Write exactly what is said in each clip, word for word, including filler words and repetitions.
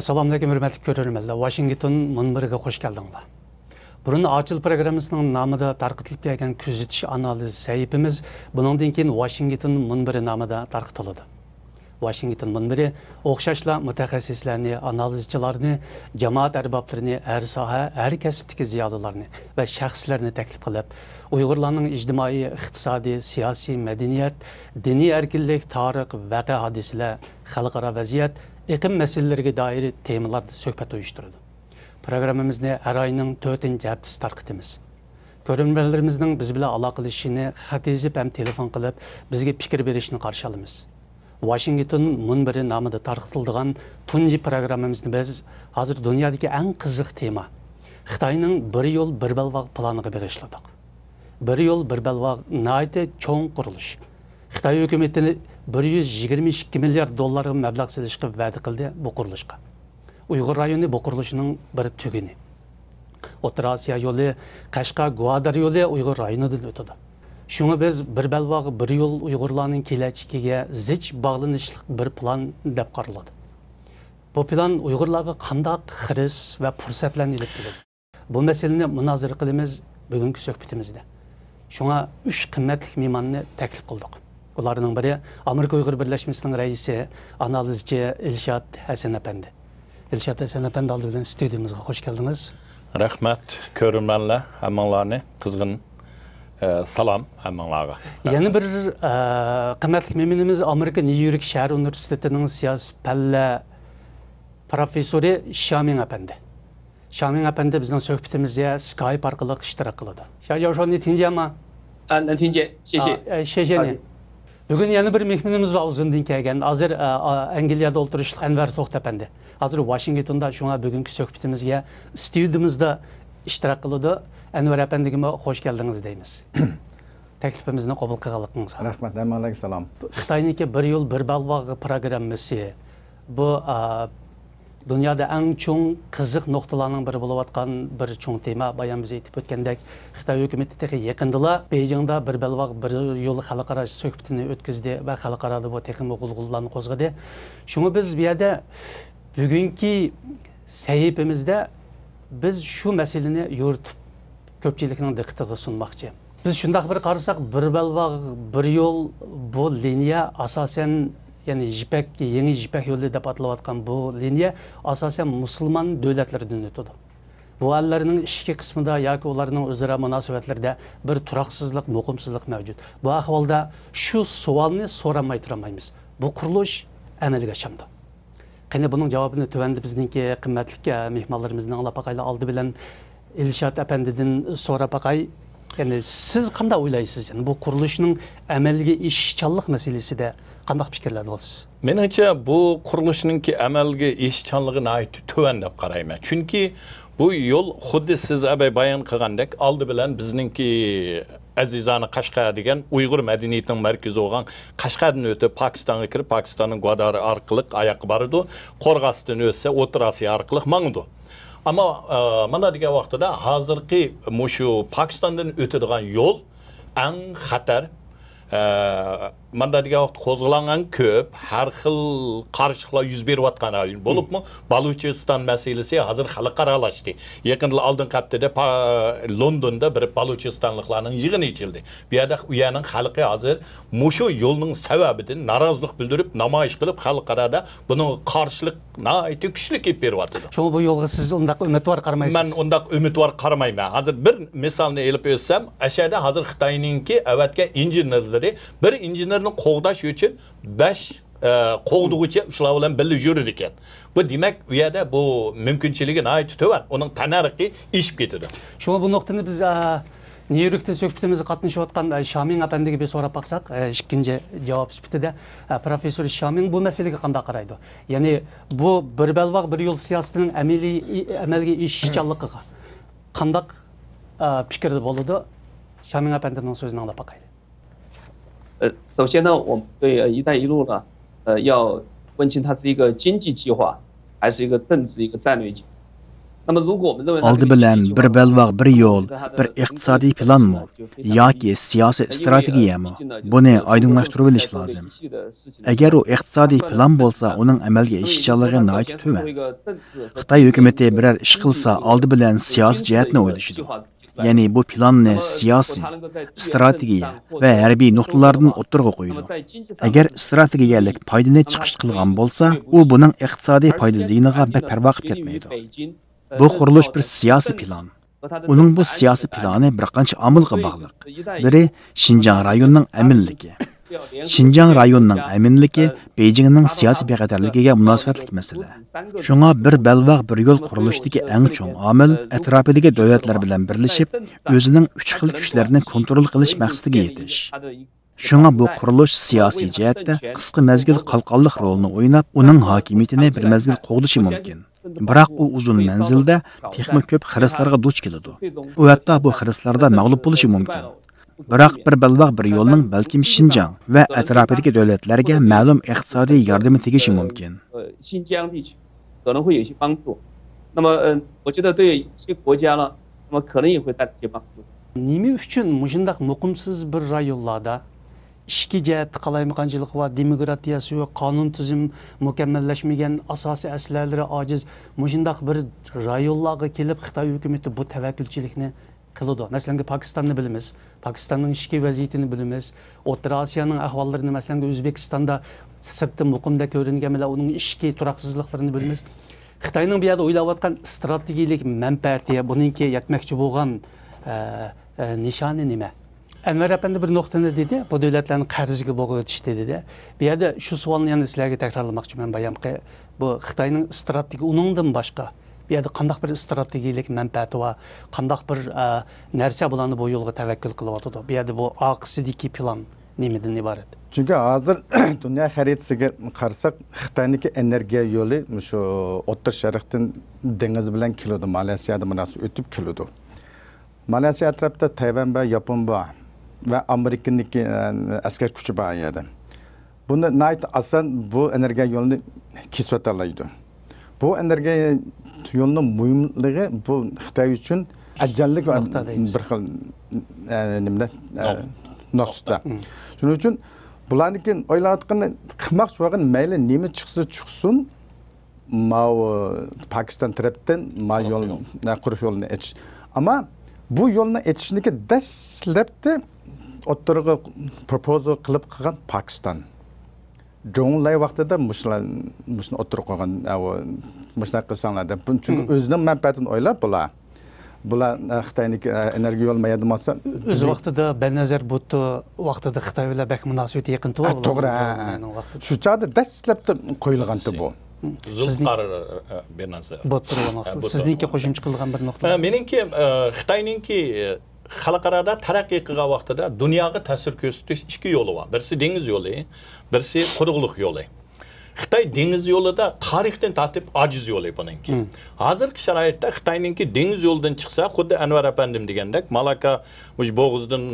سالام ئەلەيكۇم، ھۆرمەتلىك كۆرۈرمەنلەر. ۋاشىنگتون مۇنبىرىگە خوش كەلدىڭلار. بۇرۇن ئاچىل پروگراممىسىنىڭ نامىدا تارقىتىلىپ كەلگەن كۆزىتىش ئانالىز سەھىپىمىز بۇنىڭدىن كېيىن ۋاشىنگتون مۇنبىرى نامىدا تارقىتىلىدۇ. ۋاشىنگتون مۇنبىرى ئوخشاشلا مۇتەخەسسىسلەرنى، ئانالىزچىلارنى، جامائەت ئەربابلىرىنى، ھەر ساھە، ھەر كەسىپتىكى زىيالىيلارنى ۋە شەخسلەرنى تەكلىپ قىلىپ، ئۇيغۇرلارنىڭ ئىجتىمائىي، ئىقتىسادىي، سىياسىي، مەدەنىيەت، دىنىي ئەركىنلىك، تارىخ، ۋەقە-ھادىسىلەر، خەلقئارا ۋەزىيەت، ئېقىم مەسىلىلىرىگە دائىر تېمىلاردا سۆھبەت ئۇيۇشتۇرىدۇ. پروگراممىمىزنى ھەر ئاينىڭ تۆتىنچى ھەپتىسى تارقىتىمىز. كۆرۈرمەنلىرىمىزنىڭ بىز بىلەن ئالاقىلىشىشىنى خەت يېزىپ ھەم تېلېفون قىلىپ، بىزگە پىكىر بېرىشىنى قارشى ئالىمىز. ۋاشىنگتون مۇنبىرى نامىدا تارقىتىلىدىغان تۇنجى پروگراممىمىزنى بىز ھازىر دۇنيادىكى ئەڭ قىزىق تېما، خىتاينىڭ بىر يول، بىر بەلباغ پىلانىغا بېغىشلىدۇق. بىر يول، بىر بەلباغ ناھايىتى چوڭ قۇرۇلۇش. خىتاي ھۆكۈمىتى بىر يۈز يىگىرمە ئىككى مىليارد دوللارغا مەبلەغ سېلىشقا ۋەدە قىلدى بۇ قۇرۇلۇشقا. ئۇيغۇر رايونى بۇ قۇرۇلۇشنىڭ بىر تۈگۈنى. ئوتتۇرا ئاسىيا يولى، قەشقەر گۋادار يولى ئۇيغۇر رايونىدىن ئۆتىدۇ. شۇڭا بىز بىر بەلباغ، بىر يول ئۇيغۇرلارنىڭ كېلەچىكىگە زىچ باغلىنىشلىق بىر پىلان دەپ قارىلىدۇ. بۇ پىلان ئۇيغۇرلارغا قانداق خىرىس ۋە پۇرسەتلەرنى ئېلىپ كېلىدۇ؟ بۇ مەسىلىنى مۇنازىرە قىلىمىز بۈگۈنكى سۆھبىتىمىزدە. شۇڭا ئۈچ قىممەتلىك مېھماننى تەكلىپ قىلدۇق. ئۇلارنىڭ بىرى ئامېرىكا ئۇيغۇر بىرلەشمىسىنىڭ رەئىسى، ئانالىزچى ئىلشات ھەسەن ئەپەندى. ئىلشات ھەسەن ئەپەندى، ئالدى بىلەن ستۇدىيىمىزغا خوش كەلدىڭىز. رەھمەت، كۆرۈرمەنلەر، ھەممىڭلارنى قىزغىن، ئە، سالام ھەممىڭلارغا. يەنە بىر، ئە، قىممەتلىك مېھمىنىمىز ئامېرىكا نيۇ يورك شەھەر ئۇنىۋېرسىتېتىنىڭ سىياسىي پەنلەر پروفېسسورى شيامىڭ ئەپەندى. شيامىڭ ئەپەندى بىزنىڭ سۆھبىتىمىزگە سكايپ ئارقىلىق ئىشتىراك قىلىدۇ. 小教授，你听见吗？ 啊，能听见，谢谢。 ئا، ئە، 谢谢你. بۈگۈن يەنە بىر مېھمىنىمىز بار ئۇزۇندىن كەلگەن. ھازىر، ئا، ئا، ئەنگلىيەدە ئولتۇرۇشلۇق ئەنۋەر توختى ئەپەندى. ھازىر ۋاشىنگتوندا، شۇڭا بۈگۈنكى سۆھبىتىمىزگە ستۇدىيىمىزدا ئىشتىراك قىلىدۇ. ئەنۋەر ئەپەندىگىمۇ خوش كەلدىڭىز دەيمىز. تەكلىپىمىزنى قوبۇل قىلغانلىقىڭىزغا. رەھمەت، ھەممىڭلارغا سالام. خىتاينىڭكى بىر يول، بىر بەلباغ پروگراممىسى. بۇ، ئا، دۇنيادا ئەڭ چوڭ قىزىق نۇقتىلارنىڭ بىرى بولۇۋاتقان بىر چوڭ تېما. بايام بىز ئېيتىپ ئۆتكەندەك، خىتاي ھۆكۈمىتى تېخى يېقىندىلا بېيجىڭدا بىر بەلباغ، بىر يول خەلقئارا سۆھبىتىنى ئۆتكۈزدى ۋە خەلقئارادا بۇ تېخىمۇ غۇلغۇلىلارنى قوزغىدى. شۇڭا بىز بۇ يەردە بۈگۈنكى سەھىپىمىزدە بىز شۇ مەسىلىنى يورۇتۇپ، كۆپچىلىكنىڭ دىققىتىغا سۇنماقچى. بىز شۇنداق بىر قارىساق، بىر بەلباغ، بىر يول، بۇ لىنىيە ئاساسەن، يەنى يىپەك، يېڭى يىپەك يولى دەپ ئاتىلىۋاتقان بۇ لىنىيە ئاساسەن مۇسۇلمان دۆلەتلىرىدىن ئۆتىدۇ. بۇ ئەللەرنىڭ ئىچكى قىسمىدا ياكى ئۇلارنىڭ ئۆزئارا مۇناسىۋەتلىرىدە بىر تۇراقسىزلىق، مۇقىمسىزلىق مەۋجۇت. بۇ ئەھۋالدا شۇ سوئالنى سورىماي تۇرالمايمىز. بۇ قۇرۇلۇش ئەمەلگە ئاشامدۇ؟ قېنى، بۇنىڭ جاۋابىنى تۆۋەندە بىزنىڭكى قىممەتلىك، ئە، مېھمانلىرىمىزدىن ئاڭلاپ باقايلى. ئالدى بىلەن ئىلشات ئەپەندىدىن سوراپ باقاي. يەنى سىز قانداق ئويلايسىز؟ يەنى بۇ قۇرۇلۇشنىڭ ئەمەلگە ئېشىشچانلىق مەسىلىسىدە قانداق پىكىرلەردە بولىسىز؟ مېنىڭچە، بۇ قۇرۇلۇشنىڭكى ئەمەلگە ئېشىشچانلىقى ناھايىتى تۆۋەن دەپ قارايمەن. چۈنكى بۇ يول خۇددى سىز ئەبەي بايان قىلغاندەك، ئالدى بىلەن بىزنىڭكى ئەزىزانە قەشقەر دېگەن ئۇيغۇر مەدەنىيىتىنىڭ مەركىزى بولغان قەشقەردىن ئۆتۈپ، پاكىستانغا كىرىپ، پاكىستاننىڭ گۇئادارى ئارقىلىق ئاياققا بارىدۇ. قورغاستىن ئۆتسە، ئوتتۇرا ئاسىيا ئارقىلىق ماڭىدۇ. ئەمما، ئە، مانا دېگەن ۋاقتىدا ھازىرقى مۇشۇ پاكىستاندىن ئۆتىدىغان يول ئەڭ خەتەر، ئە، ماندا دېگەن ۋاقىتتا قوزغىلاڭ ئەڭ كۆپ، ھەر خىل قارشىلىقلار يۈز بېرىۋاتقان رايون. بولۇپمۇ بالۇچىستان مەسىلىسى ھازىر خەلقئارالاشتى. يېقىندا ئالدىنقى ھەپتىدە پا-، لوندوندا بىر بالۇچىستانلىقلارنىڭ يىغىنى ئېچىلدى. بۇ يەردە ئۇ يەرنىڭ خەلقى ھازىر مۇشۇ يولنىڭ سەۋەبىدىن نارازىلىق بىلدۈرۈپ، نامايىش قىلىپ، خەلقئارادا بۇنىڭغا قارشىلىق ناھايىتى كۈچلۈك ئېلىپ بېرىۋاتىدۇ. شۇڭا بۇ يولغا سىز ئۇنداق ئۈمىدۋار قارىمايسىز؟ مەن ئۇنداق ئۈمىدۋار قارىمايمەن. ھازىر بىر مىسالنى ئېلىپ ئۆتسەم، ئەشەدە ھازىر خىتاينىڭكى ئەۋەتكەن ئىنژېنېرلىرى بىر ئىنژېنېرنى قوغداش ئۈچۈن بەش، ئە، قوغدىغۇچى شۇلار بىلەن بىللە يۈرىدىكەن. بۇ دېمەك، ئۇ يەردە بۇ مۇمكىنچىلىكى ناھايىتى تۆۋەن، ئۇنىڭ تەننەرخى ئېشىپ كېتىدۇ. شۇڭا بۇ نۇقتىنى بىز، ئە، نيۇ يوركتا سۆھبىتىمىزگە قاتنىشىۋاتقان، ئە، شيامىڭ ئەپەندىگە بىر سوراپ باقساق، ئە، ئىككىنچى جاۋاب سۈپىتىدە، ئە، پروفېسسور شيامىڭ بۇ مەسىلىگە قانداق قارايدۇ؟ يەنى بۇ بىر بەلباغ، بىر يول سىياسىتىنىڭ ئەمەلىي، ئەمەلگە ئېشىشچانلىقىغا قانداق، ئە، پىكىردە بولىدۇ؟ شيامىڭ ئەپەندىنىڭ سۆزىنى ئاڭلاپ باقايلى. 呃，首先呢，我们对呃“一带一路”呢，呃，要分清它是一个经济计划，还是一个政治、一个战略计划。ئالدى بىلەن بىر بەلباغ، بىر يول، بىر ئىقتىسادىي پىلانمۇ ياكى سىياسىي ئىستراتېگىيەمۇ؟ بۇنى ئايدىڭلاشتۇرۇۋېلىش لازىم. ئەگەر ئۇ ئىقتىسادىي پىلان بولسا، ئۇنىڭ ئەمەلگە ئېشىشچانلىقى ناھايىتى تۆۋەن. خىتاي ھۆكۈمىتى بىرەر ئىش قىلسا، ئالدى بىلەن سىياسىي جەھەتنى ئويلىشىدۇ. يەنى بۇ پىلاننى سىياسىي، ئىستراتېگىيە ۋە ھەربىي نۇقتىلاردىن ئوتتۇرىغا قويىدۇ. ئەگەر ئىستراتېگىيەلىك پايدىنى چىقىش قىلغان بولسا، ئۇ بۇنىڭ ئىقتىسادىي پايدا زىيىنىغا بەك پەرۋا قىلىپ كەتمەيدۇ. بۇ قۇرۇلۇش بىر سىياسىي پىلان. ئۇنىڭ بۇ سىياسىي پىلانى بىر قانچە ئامىلغا باغلىق. بىرى، شىنجاڭ رايونىنىڭ ئەمىنلىكى. شىنجاڭ رايونىنىڭ ئەمىنلىكى بېيجىڭنىڭ سىياسىي بىخەتەرلىكىگە مۇناسىۋەتلىك مەسىلە. شۇڭا بىر بەلباغ، بىر يول قۇرۇلۇشىدىكى ئەڭ چوڭ ئامىل ئەتراپىدىكى دۆلەتلەر بىلەن بىرلىشىپ، ئۆزىنىڭ ئۈچ خىل كۈچلىرىنى كونترول قىلىش مەقسىتىگە يېتىش. شۇڭا بۇ قۇرۇلۇش سىياسىي جەھەتتە قىسقا مەزگىل قالقانلىق رولىنى ئويناپ، ئۇنىڭ ھاكىمىيىتىنى بىر مەزگىل قوغدىشى مۇمكىن. بىراق ئۇ ئۇزۇن مەنزىلدە تېخىمۇ كۆپ خىرىسلارغا دۇچ كېلىدۇ. ئۇ ھەتتا بۇ خىرىسلاردا مەغلۇپ بولۇشى مۇمكىن. بىراق بىر بەلباغ، بىر يولنىڭ بەلكىم شىنجاڭ ۋە ئەتراپىدىكى دۆلەتلەرگە مەلۇم ئىقتىسادىي ياردىمى تېگىشى مۇمكىن. 可能会有一些帮助。那么，嗯，我觉得对一些国家呢，那么可能也会带来一些帮助。 نېمە ئۈچۈن مۇشۇنداق مۇقىمسىز بىر رايونلاردا، ئىچكى جەھەتتە قالايمىقانچىلىقى بار، دېموكراتىيەسى يوق، قانۇن تۈزۈم مۇكەممەللەشمىگەن، ئاساسىي ئەسلىھەلىرى ئاجىز، مۇشۇنداق بىر رايونلارغا كېلىپ خىتاي ھۆكۈمىتى بۇ تەۋەككۈلچىلىكنى قىلىدۇ؟ مەسىلەنكى، پاكىستاننى بىلىمىز، پاكىستاننىڭ ئىچكى ۋەزىيىتىنى بىلىمىز، ئوتتۇرا ئاسىيانىڭ ئەھۋاللىرىنى، مەسىلەنكى، ئۆزبېكىستاندا سىرتتىن مۇقىمدەك كۆرۈنگەن بىلەن ئۇنىڭ ئىچكى تۇراقسىزلىقلىرىنى بىلىمىز. خىتاينىڭ بۇ يەردە ئويلاۋاتقان ئىستراتېگىيىلىك مەنپەئەتى، بۇنىڭكى يەتمەكچى بولغان، ئە، ئە، نىشانى نېمە؟ ئەنۋەر ئەپەندى بىر نۇقتىنى دېدى، بۇ دۆلەتلەرنى قەرزگە بوغۇۋېتىشتى دېدى. بۇ يەردە شۇ سوئالنى يەنە سىلەرگە تەكرارلىماقچىمەن، بايامقى بۇ خىتاينىڭ ئىستراتېگىيە، ئۇنىڭدىن باشقا بۇ يەردە قانداق بىر ئىستراتېگىيىلىك مەنپەئەتى بار، قانداق بىر، ئە، نەرسە بۇلارنى بۇ يولغا تەۋەككۈل قىلىۋاتىدۇ؟ بۇ يەردە بۇ ئارقىسىدىكى پىلان نېمىدىن ئىبارەت؟ چۈنكى ھازىر دۇنيا خەرىتىسىگە قارىساق، خىتاينىڭكى ئېنېرگىيە يولى مۇشۇ ئوتتۇرا شەرقتىن دېڭىز بىلەن كېلىدۇ، مالايسىيادىن مۇناسىۋەت ئۆتۈپ كېلىدۇ. مالايسىيا ئەتراپىدا تەيۋەن بار، ياپون بار ۋە ئامېرىكىنىڭكى، ئە، ئەسكەر كۈچى بار ئۇ يەردە. بۇنى ناھايىتى ئاسان بۇ ئېنېرگىيە يولىنى كېسىۋېتەلەيدۇ. بۇ ئېنېرگىيە يولىنىڭ مۇھىملىقى بۇ خىتاي ئۈچۈن ئەجەللىك بىر خىل، ئە، نېمىدە، ئە، نۇقتا. شۇنىڭ ئۈچۈن بۇلارنىڭكى ئويلاۋاتقىنى، قىلماقچى بولغىنى، مەيلى نېمە چىقسا چىقسۇن، ماۋۇ پاكىستان تەرەپتىن ما يول، قۇرۇق يولنى ئېچىش. ئەمما بۇ يولنى ئېچىشنىكى دەسلەپتە ئوتتۇرىغا پروپوزال قىلىپ قىلغان پاكىستان. جوڭ لەي ۋاقتىدا مۇشۇلار، مۇشۇنى ئوتتۇرىغا قويغان، مۇشۇنداق قىلساڭلار دەپ. چۈنكى ئۆزىنىڭ مەنپەئەتىنى ئويلاپ بۇلار، بۇلار خىتاينىڭكى ئېنېرگىيە يولى مەيدىماسا. ئۆز ۋاقتىدا بەنەزەر بۇتتو ۋاقتىدا خىتاي بىلەن بەك مۇناسىۋىتى يېقىن تۇرغان. توغرا. شۇ چاغدا دەسلەپتە قويۇلغانتى بۇ. زۇلپىقار بىناسى. بوتتۇرغان ۋاقتىدا سىزنىڭكى قوشۇمچە قىلغان بىر نۇقتا؟ مېنىڭكى، خىتاينىڭكى خەلقئارادا تەرەققىي قىلغان ۋاقتىدا دۇنياغا تەسىر كۆرسىتىش ئىككى يولى بار. بىرسى دېڭىز يولى، بىرسى قۇرۇقلۇق يولى. خىتاي دېڭىز يولىدا تارىختىن تارتىپ ئاجىز يولى بۇنىڭكى. ھازىرقى شارائىتتا خىتاينىڭكى دېڭىز يولىدىن چىقسا، خۇددى ئەنۋەر ئەپەندىم دېگەندەك، مالاكا مۇشۇ بوغۇزدىن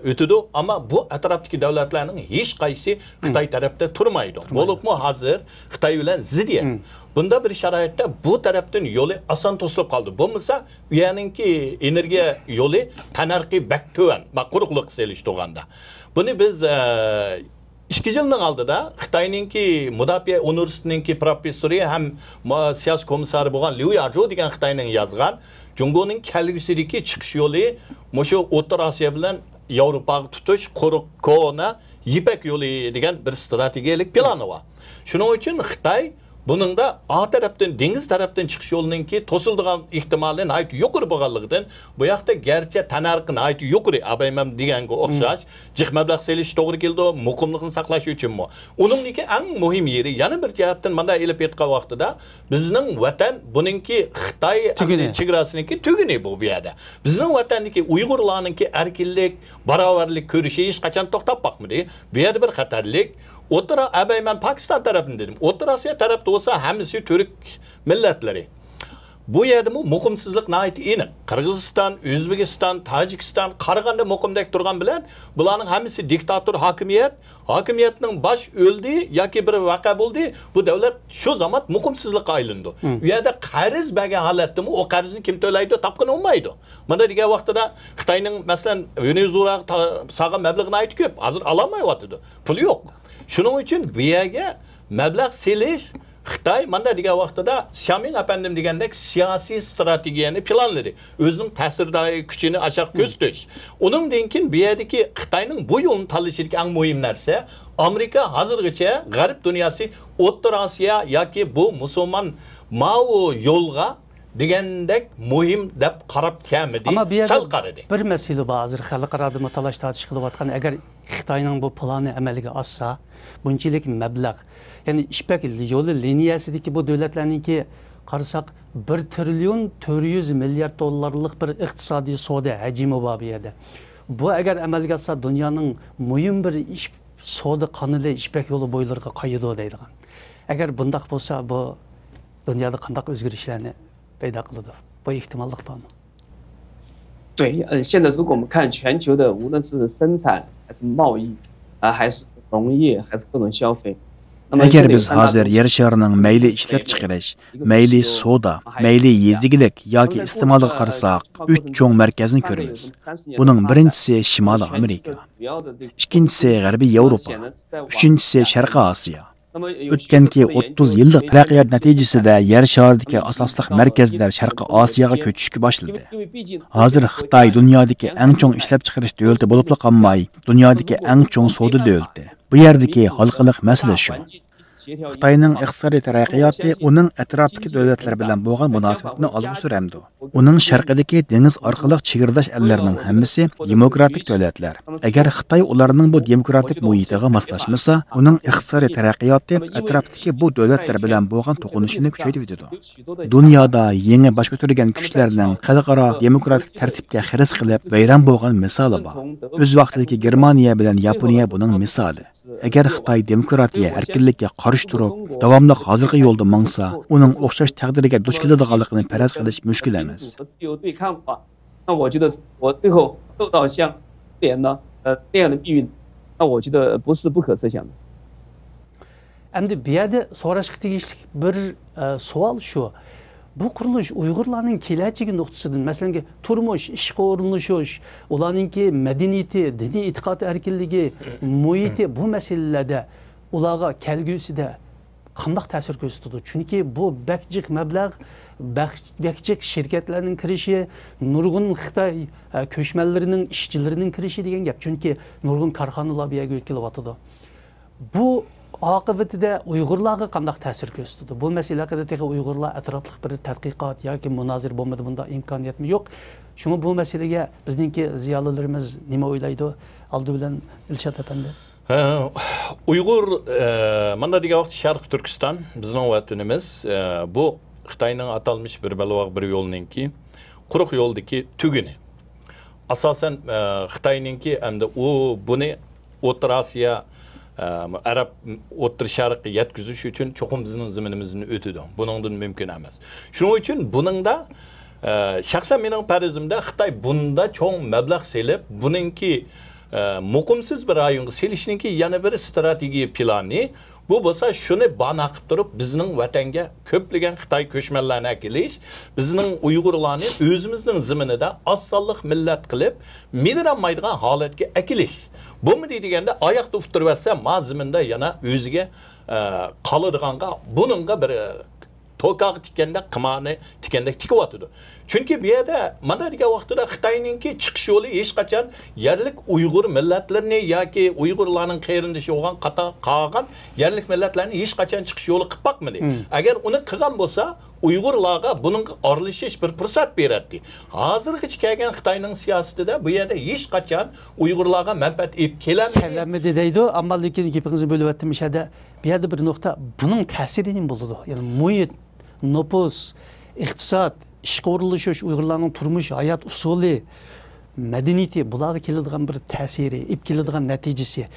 ئۆتىدۇ، ئەمما بۇ ئەتراپتىكى دەۋلەتلەرنىڭ ھېچقايسى خىتاي تەرەپتە تۇرمايدۇ. بولۇپمۇ ھازىر خىتاي بىلەن زىددىيەت. بۇنداق بىر شارائىتتا بۇ تەرەپتىن يولى ئاسان توسۇلۇپ قالدى. بولمىسا ئۇ يەرنىڭكى ئېنېرگىيە يولى تەننەرخى بەك تۆۋەن، قۇرۇقلۇققا سېلىشتۇرغاندا. بۇنى بىز ئىككى يىلنىڭ ئالدىدا خىتاينىڭكى مۇداپىئە ئۇنىۋېرسىتېتىنىڭكى پروفېسسورى ھەم سىياسىي كومىسسارى بولغان ليۇ ياجۇ دېگەن خىتاينىڭ يازغان جۇڭگونىڭ كەلگۈسىدىكى چىقىش يولى مۇشۇ ئوتتۇرا ئاسىيا بىلەن ياۋروپاغا تۇتۇش قۇرۇق كونا يىپەك يولى دېگەن بىر ئىستراتېگىيەلىك پىلانى بار. شۇنىڭ ئۈچۈن خىتاي بۇنىڭدا ئا تەرەپتىن، دېڭىز تەرەپتىن چىقىش يولىنىڭكى توسۇلىدىغان ئېھتىمالى ناھايىتى يۇقىرى بولغانلىقىدىن، بۇ ياقتا گەرچە تەننەرخى ناھايىتى يۇقىرى، ئابايمەم دېگەنگە ئوخشاش، جىق مەبلەغ سېلىش توغرا كېلىدۇ، مۇقىملىقنى ساقلاش ئۈچۈنمۇ. ئۇنىڭدىكى ئەڭ مۇھىم يېرى، يەنە بىر جەھەتتىن مۇنداق ئېلىپ ئېيتقان ۋاقتىدا، بىزنىڭ ۋەتەن بۇنىڭكى خىتاي چېگراسىنىڭكى تۈگۈنى بۇ، بۇ يەردە. بىزنىڭ ۋەتەندىكى ئۇيغۇرلارنىڭكى ئەركىنلىك، باراۋەرلىك كۈرىشى ھېچقاچان توختاپ باقمىدى. بۇ يەردە بىر خەتەرلىك. ئوتتۇرا، ئەبەي مەن پاكىستان تەرەپنى دېدىم. ئوتتۇرا ئاسىيا تەرەپتە بولسا ھەممىسى تۈرك مىللەتلىرى. بۇ يەردىمۇ مۇقىمسىزلىق ناھايىتى ئېنىق. قىرغىزىستان، ئۆزبېكىستان، تاجىكىستان قارىغاندا مۇقىمدەك تۇرغان بىلەن، بۇلارنىڭ ھەممىسى دىكتاتور ھاكىمىيەت. ھاكىمىيەتنىڭ باش ئۆلدى ياكى بىر ۋەقە بولدى، بۇ دۆلەت شۇ زامات مۇقىمسىزلىققا ئايلىنىدۇ. مم. ئۇ يەردە قەرز بەرگەن ھالەتتىمۇ ئۇ قەرزنى كىم تۆلەيدۇ؟ تاپقىنى بولمايدۇ. مانا دېگەن ۋاقتىدا خىتاينىڭ، مەسىلەن، ۋېنېزۇېلاغا تا-، سالغان مەبلىغى ناھايىتى كۆپ. ھازىر ئالالمايۋاتىدۇ. پۇلى يوق. شۇنىڭ ئۈچۈن بۇ يەرگە مەبلەغ سېلىش، خىتاي ماندا دېگەن ۋاقتىدا، شيامىڭ ئەپەندىم دېگەندەك سىياسىي ستراتېگىيەنى پىلانلىدى. ئۆزىنىڭ تەسىر دائىرە كۈچىنى ئاشاق كۆرسىتىش. ئۇنىڭدىن كېيىن بۇ يەردىكى خىتاينىڭ بۇ يولنى تاللىشىدىكى ئەڭ مۇھىم نەرسە، ئامېرىكا ھازىرغىچە غەرب دۇنياسى ئوتتۇرا ئاسىيا ياكى بۇ مۇسۇلمان ماۋۇ يولغا دېگەندەك مۇھىم دەپ قاراپ كەلمىدى، ئەمما بۇ يەردە سەل قارىدى. بىر مەسىلە بار، ھازىر خەلقئارادىمۇ تالاش-تارتىش قىلىۋاتقان، ئەگەر خىتاينىڭ بۇ پىلانى ئەمەلگە ئاشسا، بۇنچىلىك مەبلەغ، يەنى يىپەك يولى لىنىيەسىدىكى بۇ دۆلەتلەرنىڭكى قارىساق، بىر تىرىليون تۆت يۈز مىليارد دوللارلىق بىر ئىقتىسادىي سودا ھەجمى بار بۇ يەردە. بۇ ئەگەر ئەمەلگە ئاشسا، دۇنيانىڭ مۇھىم بىر ئىش-، سودا قانىلى يىپەك يولى بويلىرىغا قايىدۇ دەيدىغان. ئەگەر بۇنداق بولسا، بۇ دۇنيادا قانداق ئۆزگىرىشلەرنى پەيدا قىلىدۇ؟ بۇ ئېھتىماللىق بارمۇ؟ 对，呃，现在如果我们看全球的，无论是生产还是贸易，啊，还是农业，还是各种消费，那么现 ئەگەر 在有 بىز 三大 ھازىر 中 يەر شارىنىڭ مەيلى ئىشلەپچىقىرىش، مەيلى سودا، مەيلى يېزا ئىگىلىك ياكى ئىستېمالغا قارىساق، ئۈچ چوڭ مەركەزنى كۆرىمىز. بۇنىڭ بىرىنچىسى شىمالىي ئامېرىكا، ئىككىنچىسى غەربىي ياۋروپا، ئۈچىنچىسى شەرقىي ئاسىيا. ئۆتكەنكى ئوتتۇز يىللىق تەرەققىيات نەتىجىسىدە يەر شارىدىكى ئاساسلىق مەركەزلەر شەرقىي ئاسىياغا كۆچۈشكە باشلىدى. ھازىر خىتاي دۇنيادىكى ئەڭ چوڭ ئىشلەپچىقىرىش دۆلىتى بولۇپلا قالماي، دۇنيادىكى ئەڭ چوڭ سودا دۆلىتى. بۇ يەردىكى ھالقىلىق مەسىلە شۇ. خىتاينىڭ ئىقتىسادىي تەرەققىياتى ئۇنىڭ ئەتراپتىكى دۆلەتلەر بىلەن بولغان مۇناسىۋىتىنى ئالغا سۈرەمدۇ؟ ئۇنىڭ شەرقىدىكى دېڭىز ئارقىلىق چېگرىداش ئەللەرنىڭ ھەممىسى دېموكراتىك دۆلەتلەر. ئەگەر خىتاي ئۇلارنىڭ بۇ دېموكراتىك مۇھىتىغا ماسلاشمىسا، ئۇنىڭ ئىقتىسادىي تەرەققىياتى ئەتراپتىكى بۇ دۆلەتلەر بىلەن بولغان توقۇنۇشىنى كۈچەيتىۋېتىدۇ. دۇنيادا يېڭى باش كۆتۈرگەن كۈچلەرنىڭ خەلقئارا دېموكراتىك تەرتىپكە خىرىس قىلىپ ۋەيران بولغان مىسالى بار. ئۆز ۋاقتىدىكى گېرمانىيە بىلەن ياپونىيە بۇنىڭ مىسالى. ئەگەر خىتاي دېموكراتىيە، ئەركىنلىككە قارشى تۇرۇپ، داۋاملىق ھازىرقى يولدا ماڭسا، ئۇنىڭ ئوخشاش تەقدىرگە دۇچ كېلىدىغانلىقىنى پەرەز قىلىش مۇشكىل ئەمەس. 那我觉得我最后受到像苏联呢，呃，那样的命运，那我觉得不是不可设想的。 ئەمدى بۇ يەردە سوراشقا تېگىشلىك بىر، ئە، سوئال شۇ. بۇ قۇرۇلۇش ئۇيغۇرلارنىڭ كېلەچىكى نۇقتىسىدىن، مەسىلەن، تۇرمۇش، ئىشقا ئورۇنلىشىش، ئۇلارنىڭكى مەدەنىيىتى، دىنىي ئېتىقاد ئەركىنلىكى، مۇھىتى، بۇ مەسىلىلەردە ئۇلارغا كەلگۈسىدە قانداق تەسىر كۆرسىتىدۇ؟ چۈنكى بۇ بەك جىق مەبلەغ، بەك، بەك جىق شىركەتلەرنىڭ كىرىشى، نۇرغۇن خىتاي، ئە، كۆچمەنلىرىنىڭ، ئىشچىلىرىنىڭ كىرىشى دېگەن گەپ. چۈنكى نۇرغۇن كارخانىلار بۇ يەرگە يۆتكىلىۋاتىدۇ. بۇ ئاقىۋىتىدە ئۇيغۇرلارغا قانداق تەسىر كۆرسىتىدۇ؟ بۇ مەسىلە ھەققىدە تېخى ئۇيغۇرلار ئەتراپلىق بىر تەتقىقات ياكى مۇنازىرە بولمىدى، بۇنداق ئىمكانىيەتمۇ يوق. شۇڭا بۇ مەسىلىگە بىزنىڭكى زىيالىيلىرىمىز نېمە ئويلايدۇ؟ ئالدى بىلەن ئىلشات ئەپەندى. ھە، ئۇيغۇر، ئە، مانا دېگەن ۋاقىت شەرقىي تۈركىستان، بىزنىڭ ۋەتىنىمىز، ئە، بۇ خىتاينىڭ ئاتالمىش بىر بەلباغ بىر يولىنىڭكى قۇرۇق يولدىكى تۈگۈنى. ئاساسەن، ئە، خىتاينىڭكى ئەمدى ئۇ بۇنى ئوتتۇرا ئاسىيا، ئە، ئەرەب ئوتتۇرا شەرققە يەتكۈزۈش ئۈچۈن چوقۇم بىزنىڭ زېمىنىمىزدىن ئۆتىدۇ. بۇنىڭدىن مۇمكىن ئەمەس. شۇنىڭ ئۈچۈن بۇنىڭدا، ئە، شەخسەن مېنىڭ پەرىزىمدە خىتاي بۇندا چوڭ مەبلەغ سېلىپ، بۇنىڭكى، ئە، مۇقىمسىز بىر رايونغا سېلىشنىڭكى يەنە بىر ستراتېگىيە پىلانى، بۇ بولسا شۇنى بانا قىلىپ تۇرۇپ، بىزنىڭ ۋەتەنگە كۆپلىگەن خىتاي كۆچمەنلەرنى ئەكېلىش، بىزنىڭ ئۇيغۇرلارنى ئۆزىمىزنىڭ زېمىنىدا ئاز سانلىق مىللەت قىلىپ، مىدىرلانمايدىغان ھالەتكە ئەكېلىش. بولمىدى دېگەندە، ئاياقتا ئۇتتۇرۇۋەتسە، ما زېمىندا يەنە ئۆزىگە، ئە، قالىدىغانغا، بۇنىڭغا بىر، ئە، توكاغا تىككەندەك، قىمارنى تىككەندەك تىكىۋاتىدۇ. چۈنكى بۇ يەردە مانا دېگەن ۋاقتىدا خىتاينىڭكى چىقىش يولى ھېچقاچان يەرلىك ئۇيغۇر مىللەتلىرىنى ياكى ئۇيغۇرلارنىڭ قېرىندىشى بولغان قاتار قالغان يەرلىك مىللەتلەرنى ھېچقاچان چىقىش يولى قىلىپ باقمىدى. ئەگەر ئۇنى قىلغان بولسا، ئۇيغۇرلارغا بۇنىڭغا ئارىلىشىش بىر پۇرسەت بېرەتتى. ھازىرغىچە كەلگەن خىتاينىڭ سىياسىتىدە بۇ يەردە ھېچقاچان ئۇيغۇرلارغا مەنپەئەت ئېلىپ كېلەلمىدى. كېلەلمىدى دەيدۇ، ئەمما لېكىن گېپىڭىزنى بۆلۈۋەتتىم، مۇشۇ يەردە، بۇ يەردە بىر نۇقتا، بۇنىڭ تەسىرى نېمە بولىدۇ؟ يەنى مۇھىت، نوپۇس، ئىقتىساد، ئىشقا ئورۇنلىشىش، ئۇيغۇرلارنىڭ تۇرمۇش، ھايات ئۇسۇلى، مەدەنىيىتى، بۇلارغا كېلىدىغان بىر تەسىرى، ئېلىپ كېلىدىغان نەتىجىسى.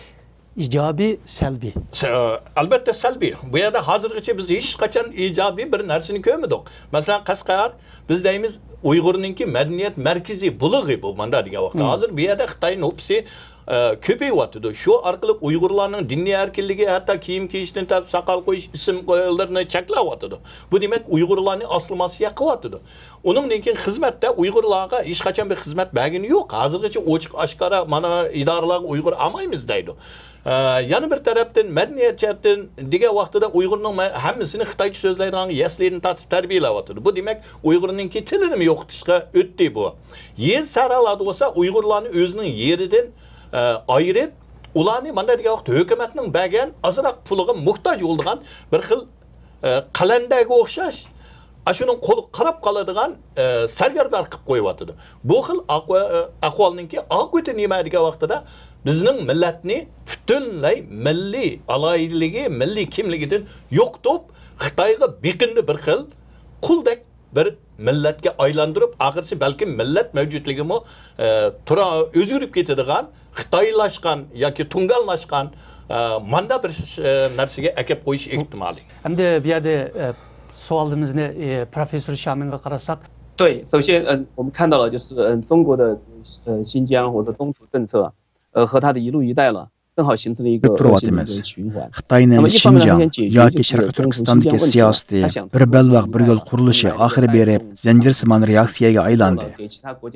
ئىجابىي، سەلبىي. سە-، ئەلۋەتتە سەلبىي. بۇ يەردە ھازىرغىچە بىز ھېچقاچان ئىجابىي بىر نەرسىنى كۆرمىدۇق. مەسىلەن، قەشقەر، بىز دەيمىز، ئۇيغۇرنىڭكى مەدەنىيەت مەركىزى بۇلىقى بۇ، ماندا دېگەن ۋاقىتتا. مم. ھازىر بۇ يەردە خىتاي نوپۇسى، ئە، كۆپىيىۋاتىدۇ. شۇ ئارقىلىق ئۇيغۇرلارنىڭ دىنىي ئەركىنلىكى، ھەتتا كىيىم كىيىشتىن تارتىپ ساقال قويۇش، ئىسىملىرىنى چەكلەۋاتىدۇ. بۇ دېمەك، ئۇيغۇرلارنى ئاسسىمىلياتسىيە قىلىۋاتىدۇ. ئۇنىڭدىن كېيىن خىزمەتتە ئۇيغۇرلارغا ھېچقاچان بىر خىزمەت بەرگىنى يوق. ھازىرغىچە ئوچۇق ئاشكارا مانا ئىدارىلەرگە ئۇيغۇر ئالمايمىز دەيدۇ. ئە، يەنە بىر تەرەپتىن مەدەنىيەت جەھەتتىن دېگەن ۋاقتىدا ئۇيغۇرنىڭ مە-، ھەممىسىنى خىتايچە سۆزلەيدىغان يەسلىدىن تارتىپ تەربىيەلەۋاتىدۇ. بۇ دېمەك، ئۇيغۇرنىڭكى تىلىنىمۇ يوقىتىشقا ئۆتتى بۇ. يېزا سەھرالاردا بولسا ئۇيغۇرلارنى ئۆزىنىڭ يېرىدىن، ئە، ئايرىپ، ئۇلارنى مانا دېگەن ۋاقىت ھۆكۈمەتنىڭ بەرگەن ئازراق پۇلىغا موھتاج بولىدىغان بىر خىل ئە، قەلەندەرگە ئوخشاش، ئاشۇنىڭ قولىغا قاراپ قالىدىغان، ئە، سەرگەردان قىلىپ قويۇۋاتىدۇ. بۇ خىل ئەقۋا-، ئە، ئەھۋالنىڭكى ئاقىۋىتى نېمە دېگەن ۋاقتىدا، بىزنىڭ مىللەتنى پۈتۈنلەي مىللىي ئالاھىدىلىكى، مىللىي كىملىكىدىن يوقىتىپ، خىتايغا بېقىندى بىر خىل قۇلدەك بىر مىللەتكە ئايلاندۇرۇپ، ئاخىرسى بەلكىم مىللەت مەۋجۇتلۇقىمۇ، ئە، تۇرا-، ئۆزگىرىپ كېتىدىغان، خىتايلاشقان ياكى تۇڭگانلاشقان، ئە، ماندا بىر، ئە، نەرسىگە ئەكەپ قويۇش ئېھتىمالى. ئەمدى بۇ يەردە، ئە، سوئالىمىزنى، ئە، پروفېسسور شيامىڭغا قاراتساق. 对，首先，嗯，我们看到了就是，嗯，中国的，呃，新疆或者东土政策，呃，和它的一路一带了，正好形成了一个 كۆرۈپ 恶性的一个 تۇرۇۋاتىمىز. 循环。 خىتاينىڭ 那么一方面，它 شىنجاڭ 想解决 ياكى 就是 شەرقىي 中国新疆 تۈركىستاندىكى 问题，它 سىياسىتى 想 بىر بەلباغ بىر يول قۇرۇلۇشى 中国 ئاخىرى بېرىپ، زەنجىرسىمان رېئاكسىيەگە ئايلاندى.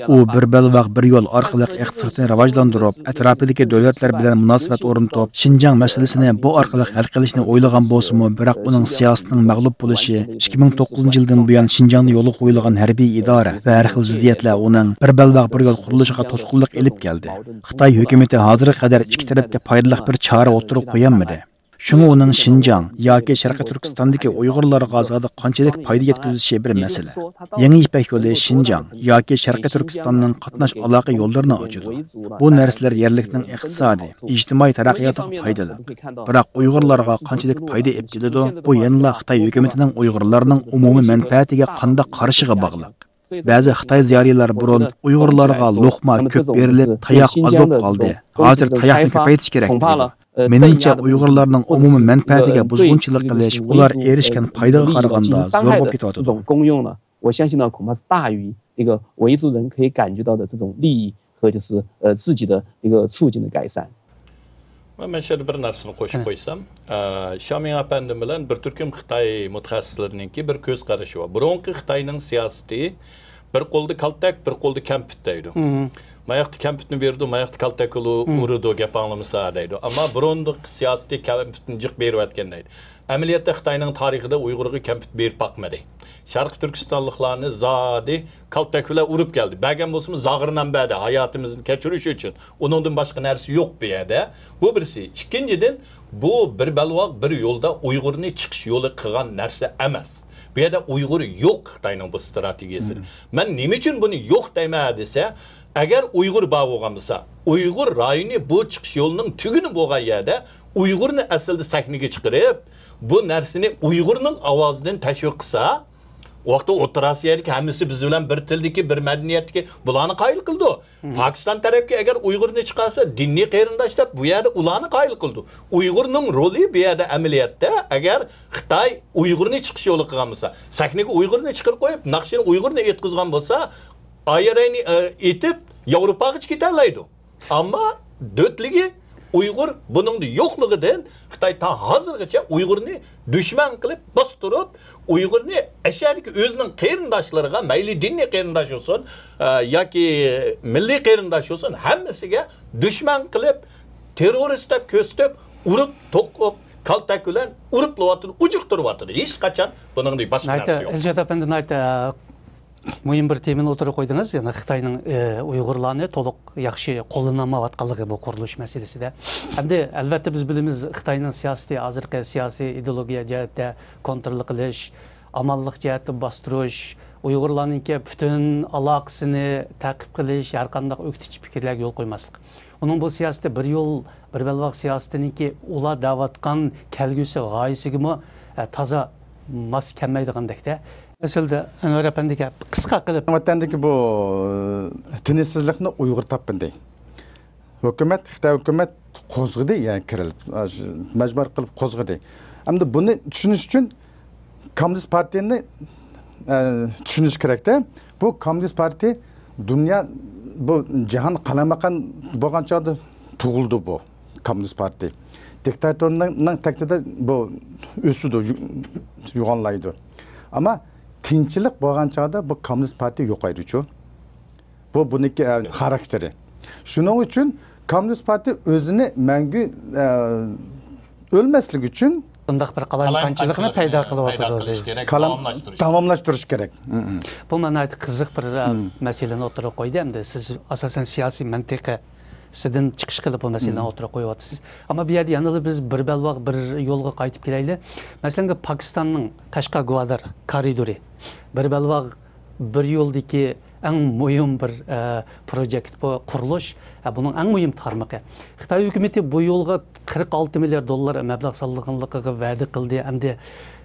ئۇ بىر بەلباغ بىر يول ئارقىلىق ئىقتىسادنى راۋاجلاندۇرۇپ، ئەتراپىدىكى دۆلەتلەر بىلەن مۇناسىۋەت ئورنىتىپ، شىنجاڭ مەسىلىسىنى بۇ ئارقىلىق ھەل قىلىشنى ئويلىغان بولسىمۇ، بىراق ئۇنىڭ سىياسىتىنىڭ مەغلۇپ بولۇشى، ئىككى مىڭ توققۇزىنچى يىلدىن بۇيان شىنجاڭدا يولغا قويۇلغان ھەربىي ئىدارە ۋە ھەر خىل زىددىيەتلەر ئۇنىڭ بىر بەلباغ بىر يول قۇرۇلۇشىغا توسقۇنلۇق ئېلىپ كەلدى. خىتاي ھۆكۈمىتى ھازىرغا قەدەر ئىككى تەرەپكە پايدىلىق بىر چارە ئوتتۇرىغا قويالمىدى. شۇڭا ئۇنىڭ شىنجاڭ ياكى شەرقىي تۈركىستاندىكى ئۇيغۇرلارغا زادى قانچىلىك پايدا يەتكۈزۈشى بىر مەسىلە. يېڭى يىپەك يولى شىنجاڭ ياكى شەرقىي تۈركىستاننىڭ قاتناش ئالاقە يوللىرىنى ئاچىدۇ. بۇ نەرسىلەر يەرلىكنىڭ ئىقتىسادىي، ئىجتىمائىي تەرەققىياتىغا پايدىلىق. بىراق ئۇيغۇرلارغا قانچىلىك پايدا ئېلىپ كېلىدۇ، بۇ يەنىلا خىتاي ھۆكۈمىتىنىڭ ئۇيغۇرلارنىڭ ئومۇمىي مەنپەئەتىگە قانداق قارىشىغا باغلىق. بەزى خىتاي زىيالىيلار بۇرۇن ئۇيغۇرلارغا لوقما كۆپ بېرىلىپ، تاياق ئاز بولۇپ قالدى، ھازىر تاياقنى كۆپەيتىش كېرەك دەيدۇ. مېنىڭچە، ئۇيغۇرلارنىڭ ئومۇمىي مەنپەئەتىگە بۇزغۇنچىلىق قىلىش ئۇلار ئېرىشكەن پايدىغا قارىغاندا زور بولۇپ كېتىۋاتىدۇ. 我相信呢，恐怕是大于那个维族人可以感觉到的这种利益和就是呃自己的一个处境的改善。 مەن شۇ يەردە بىر نەرسىنى قوشۇپ قويسام، ئە، شيامىڭ ئەپەندىم بىلەن بىر تۈركۈم خىتاي مۇتەخەسسىسلىرىنىڭكى بىر كۆز قارىشى بار. بۇرۇنقى خىتاينىڭ سىياسىتى بىر قولدا كالتەك، بىر قولدا كەمپۈت دەيدۇ. ماياقتا كەمپۈتنى بېرىدۇ، ماياقتا كالتەك ئۇرىدۇ، گەپ ئاڭلىمىسا دەيدۇ. ئەمما بۇرۇنقى سىياسىتى كەمپۈتنى جىق بېرىۋەتكەن دەيدۇ. ئەمەلىيەتتە خىتاينىڭ تارىخىدا ئۇيغۇرغا كەمپۈت بېرىپ باقمىدى. شەرقىي تۈركىستانلىقلارنى زادى كالتەك بىلەن ئۇرۇپ كەلدى. بەرگەن بولسىمۇ زاغرىنامە بەردى، ھاياتىمىزنى كەچۈرۈش ئۈچۈن. ئۇنىڭدىن باشقا نەرسە يوق بۇ يەردە. بۇ بىرسى. ئىككىنچىدىن، بۇ بىر بەلباغ بىر يولدا ئۇيغۇرنى چىقىش يولى قىلغان نەرسە ئەمەس. بۇ يەردە ئۇيغۇر يوق خىتاينىڭ بۇ ستراتېگىيەسىدە. مەن نېمە ئۈچۈن بۇنى يوق دەيمەن دېسە، ئەگەر ئۇيغۇر بار بولغان بولسا، ئۇيغۇر رايونى بۇ چىقىش يولىنىڭ تۈگۈنى بولغان يەردە ئۇيغۇرنى ئەسلىدە سەھنىگە چىقىرىپ، بۇ نەرسىنى ئۇيغۇرنىڭ ئاۋازىدىن تەشۋىق قىلسا، ئۇ ۋاقىتتا ئوتتۇرا ئاسىيادىكى ھەممىسى بىز بىلەن بىر تىلدىكى، بىر مەدەنىيەتتىكى، بۇلارنى قايىل قىلىدۇ. پاكىستان تەرەپكە ئەگەر ئۇيغۇرنى چىقارسا، دىنىي قېرىنداش دەپ بۇ يەردە ئۇلارنى قايىل قىلىدۇ. ئۇيغۇرنىڭ رولى بۇ يەردە ئەمەلىيەتتە، ئەگەر خىتاي ئۇيغۇرنى چىقىش يولى قىلغان بولسا، سەھنىگە ئۇيغۇرنى چىقىرىپ قويۇپ، ناخشىنى ئۇيغۇرنى ئېيتقۇزغان بولسا، ئايرەينى ئېيتىپ ياۋروپاغىچە كېتەلەيدۇ. ئەمما دۆتلۈكى ئۇيغۇر بۇنىڭدا يوقلۇقىدىن خىتاي تا ھازىرغىچە ئۇيغۇرنى دۈشمەن قىلىپ باستۇرۇپ، ئۇيغۇرنى ئەشەدىكى ئۆزىنىڭ قېرىنداشلىرىغا، مەيلى دىنىي قېرىنداش بولسۇن، ئە، ياكى مىللىي قېرىنداش بولسۇن، ھەممىسىگە دۈشمەن قىلىپ، تېررورىست دەپ كۆرسىتىپ، ئۇرۇپ، توقۇپ، كالتەك بىلەن ئۇرۇپلىۋاتىدۇ، ئۇجۇقتۇرۇۋاتىدۇ. ھېچقاچان بۇنىڭدىن باشقا نەرسە يوق. ئىلشات ئەپەندى، ناھايىتى مۇھىم بىر تېمىنى ئوتتۇرىغا قويدىڭىز، يەنى خىتاينىڭ، ئى، ئۇيغۇرلارنى تولۇق ياخشى قوللىنالمايۋاتقانلىقى بۇ قۇرۇلۇش مەسىلىسىدە. ئەمدى ئەلۋەتتە بىز بىلىمىز، خىتاينىڭ سىياسىتى، ھازىرقى سىياسىي ئىدېئولوگىيە جەھەتتە كونترول قىلىش، ئامانلىق جەھەتتە باستۇرۇش، ئۇيغۇرلارنىڭكى پۈتۈن ئالاقىسىنى تەقىب قىلىش، ھەر قانداق ئۆكتىچى پىكىرلەرگە يول قويماسلىق. ئۇنىڭ بۇ سىياسىتى بىر يول، بىر بەلباغ سىياسىتىنىڭكى ئۇلار دەۋاتقان كەلگۈسى غايىسىگىمۇ، ئە، تازا ماس كەلمەيدىغاندەكتە. ئەسلىدە ئەنۋەر ئەپەندىگە قىسقا قىلىپ. ۋەتەندىكى بۇ تىنچسىزلىقنى ئۇيغۇر تاپمىدى. ھۆكۈمەت، خىتاي ھۆكۈمەت قوزغىدى، يەنى كىرىلىپ، ئە، شۇ مەجبۇر قىلىپ قوزغىدى. ئەمدى بۇنى چۈشىنىش ئۈچۈن كوممۇنىست پارتىيىنى، ئە، چۈشىنىش كېرەكتە. بۇ كوممۇنىست پارتىيە دۇنيا، بۇ جاھان قالايمىقان بولغان چاغدا تۇغۇلدى بۇ كوممۇنىست پارتىيە. دىكتاتورنىڭ تەكتىدە بۇ ئۆسىدۇ، يۇ-، يوغانلايدۇ. ئەمما تىنچلىق بولغان چاغدا بۇ كوممۇنىست پارتىيە يوقايدۇچۇ. بۇ بۇنىڭكى، ئە، خاراكتېرى. شۇنىڭ ئۈچۈن كوممۇنىست پارتىيە ئۆزىنى مەڭگۈ، ئە، ئۆلمەسلىك ئۈچۈن بۇنداق بىر قالايمىقانچىلىقنى پەيدا قىلىۋاتىدۇ دەيسىز. كالام-، داۋاملاشتۇرۇش كېرەك. مم، مم. بۇ مانا ناھايىتى قىزىق بىر، ئە، مم، مەسىلىنى ئوتتۇرىغا قويدى. ئەمدى سىز ئاساسەن سىياسىي مەنتىقىسىدىن چىقىش قىلىپ بۇ مەسىلىنى، مم، ئوتتۇرىغا قويۇۋاتىسىز. ئەمما بۇ يەردە يەنىلا بىز بىر بەلباغ بىر يولغا قايتىپ كېلەيلى. مەسىلەن، پاكىستاننىڭ قەشقەر گۋادار كارىدورى بىر بەلباغ بىر يولدىكى ئەڭ مۇھىم بىر، ئە، پروجېكت بۇ قۇرۇلۇش. ئە، بۇنىڭ ئەڭ مۇھىم تارمىقى. خىتاي ھۆكۈمىتى بۇ يولغا قىرىق ئالتە مىليارد دوللار مەبلەغ سالىدىغانلىقىغا ۋەدە قىلدى. ئەمدى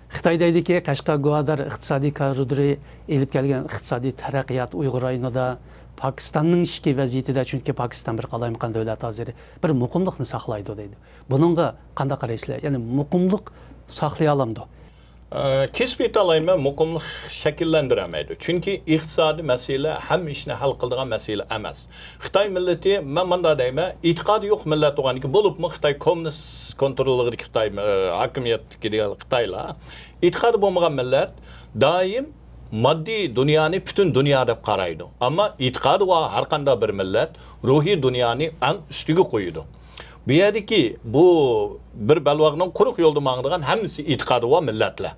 خىتاي دەيدىكى، قەشقەر گۋادار ئىقتىسادىي كارىدورى ئېلىپ كەلگەن ئىقتىسادىي تەرەققىيات ئۇيغۇر رايونىدا، پاكىستاننىڭ ئىچكى ۋەزىيىتىدە، چۈنكى پاكىستان بىر قالايمىقان دۆلەت ھازىر، بىر مۇقىملىقنى ساقلايدۇ دەيدۇ. بۇنىڭغا قانداق قارايسىلەر؟ يەنى مۇقىملىق ساقلىيالامدۇ؟ ئە، كېسىپ ئېيتالايمەن، مۇقىملىق شەكىللەندۈرەلمەيدۇ. چۈنكى ئىقتىسادىي مەسىلە ھەممە ئىشنى ھەل قىلىدىغان مەسىلە ئەمەس. خىتاي مىللىتى، مەن مۇنداق دەيمەن، ئېتىقادى يوق مىللەت بولغاندىكىن، بولۇپمۇ خىتاي كوممۇنىست كونتروللۇقىدىكى خىتاي، ئە، ھاكىمىيەتتىكى دېگەن خىتايلار، ئېتىقادى بولمىغان مىللەت دائىم ماددىي دۇنيانى پۈتۈن دۇنيا دەپ قارايدۇ. ئەمما ئېتىقادى بار ھەر قانداق بىر مىللەت روھىي دۇنيانى ئەڭ ئۈستىگە قويىدۇ. بۇ يەردىكى بۇ بىر بەلباغنىڭ قۇرۇق يولدا ماڭىدىغان ھەممىسى ئېتىقادى بار مىللەتلەر.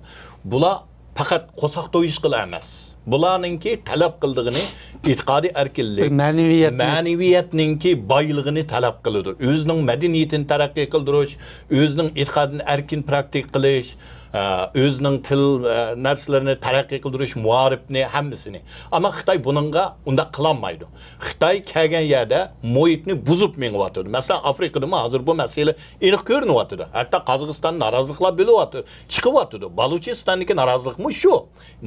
بۇلار پەقەت قورساق تويۇشقىلا ئەمەس. بۇلارنىڭكى تەلەپ قىلىدىغىنى ئېتىقادىي ئەركىنلىك، بىر مەنىۋىيەتنى، مەنىۋىيەتنىڭكى بايلىقىنى تەلەپ قىلىدۇ. ئۆزىنىڭ مەدەنىيىتىنى تەرەققىي قىلدۇرۇش، ئۆزىنىڭ ئېتىقادىنى ئەركىن پراكتىكا قىلىش، ئە، ئۆزىنىڭ تىل، ئە، نەرسىلىرىنى تەرەققىي قىلدۇرۇش، مائارىپنى، ھەممىسىنى. ئەمما خىتاي بۇنىڭغا ئۇنداق قىلالمايدۇ. خىتاي كەلگەن يەردە مۇھىتنى بۇزۇپ مېڭىۋاتىدۇ. مەسىلەن، ئافرىقىدىمۇ ھازىر بۇ مەسىلە ئېنىق كۆرۈنۈۋاتىدۇ. ھەتتا قازاقىستان نارازىلىقلار بىلىۋاتىدۇ، چىقىۋاتىدۇ. بالۇچىستاندىكى نارازىلىقمۇ شۇ.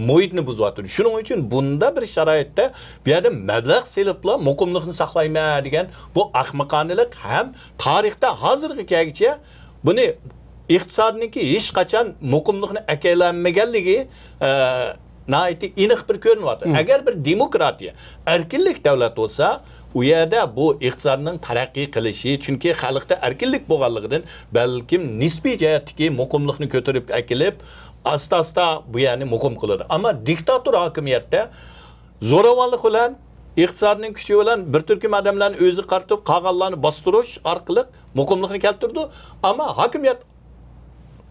مۇھىتنى بۇزۇۋاتىدۇ. شۇنىڭ ئۈچۈن بۇنداق بىر شارائىتتا بۇ يەردە مەبلەغ سېلىپلا مۇقىملىقنى ساقلايمەن دېگەن بۇ ئەخمىقانىلىق ھەم تارىختا ھازىرغا كەلگۈچە بۇنى ئىقتىسادنىڭكى ھېچقاچان مۇقىملىقنى ئەكېلەلمىگەنلىكى، ئە، ناھايىتى ئېنىق بىر كۆرۈنۈۋاتىدۇ. مم. ئەگەر بىر دېموكراتىيە، ئەركىنلىك دۆلەت بولسا، ئۇ يەردە بۇ ئىقتىسادنىڭ تەرەققىي قىلىشى، چۈنكى خەلقتە ئەركىنلىك بولغانلىقىدىن، بەلكىم نىسپىي جەھەتتىكى مۇقىملىقنى كۆتۈرۈپ ئەكېلىپ، ئاستا-ئاستا بۇ يەرنى مۇقىم قىلىدۇ. ئەمما دىكتاتور ھاكىمىيەتتە زوراۋانلىق بىلەن، ئىقتىسادنىڭ كۈچى بىلەن بىر تۈركۈم ئادەملەرنى ئۆزىگە قارىتىپ، قالغانلارنى باستۇرۇش ئارقىلىق مۇقىملىقنى كەلتۈرىدۇ. ئەمما ھاكىمىيەت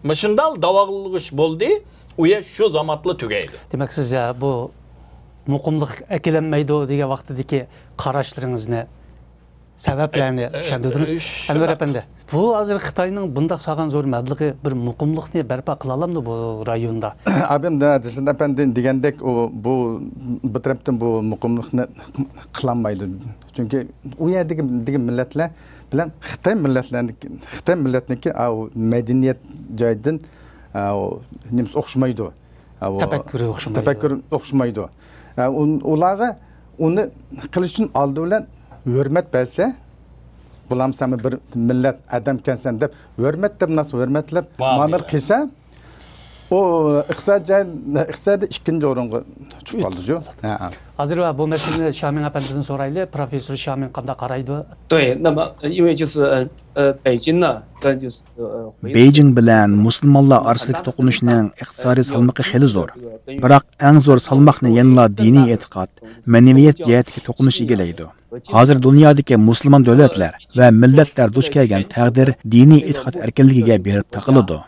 مۇشۇنداق داۋالغۇش بولدى، ئۇ يەر شۇ زامانلا تۈگەيدۇ. دېمەك، سىز، يا، بۇ مۇقىملىق ئەكېلەلمەيدۇ دېگەن ۋاقتىدىكى قاراشلىرىڭىزنى، سەۋەبلەرنى ئە، ئە، چۈشەندۈردىڭىز. ئە، شۇنداق. ئەنۋەر ئەپەندى، بۇ ھازىر خىتاينىڭ بۇنداق سالغان زور مەبلىغى بىر مۇقىملىقنى بەرپا قىلالامدۇ بۇ رايوندا؟ ئابىم، دە-، دېسىن ئەپەندى دېگەندەك، ئۇ، بۇ، بۇ تەرەپتىن بۇ مۇقىملىقنى قىلالمايدۇ. چۈنكى ئۇ يەردىكى، دىكى مىللەتلەر بىلەن خىتاي مىللەتلەرنىڭكى، خىتاي مىللەتنىڭكى، ئاۋۇ، مەدەنىيەت جايىدىن، ئاۋۇ، نېمىسى ئوخشىمايدۇ. ئاۋۇ، تەپەككۇرى ئوخشىمايدۇ. تەپەككۇرى ئوخشىمايدۇ. ئە، ئۇ-، ئۇلارغا ئۇنى قىلىش ئۈچۈن ئالدى بىلەن ھۆرمەت بەرسە، بۇلام سەن بىر مىللەت ئادەمكەنسەن دەپ ھۆرمەت دەپ، ناس ھۆرمەتلەپ مۇئامىلە، مۇئامىلە قىلسا، ئۇ ئىقتىساد جەھەت-، ئىقتىسادتا ئىككىنچى ئورۇنغا چىقىپ قالدىچۇ. ھە، ھە. ھازىر بۇ مەسىلىنى شيامىڭ ئەپەندىدىن سورايلى. پروفېسسور شيامىڭ قانداق قارايدۇ؟ 对，那么，呃，因为就是，呃，呃，北京呢，呃，就是，呃， بېيجىڭ بىلەن مۇسۇلمانلار ئارىسىدىكى توقۇنۇشنىڭ ئىقتىسادىي سالمىقى خېلى زور. بىراق ئەڭ زور سالماقنى يەنىلا دىنىي ئېتىقاد، مەنىۋىيەت جەھەتتىكى توقۇنۇش ئىگىلەيدۇ. ھازىر دۇنيادىكى مۇسۇلمان دۆلەتلەر ۋە مىللەتلەر دۇچ كەلگەن تەقدىر دىنىي ئېتىقاد ئەركىنلىكىگە بېرىپ تاقىلىدۇ.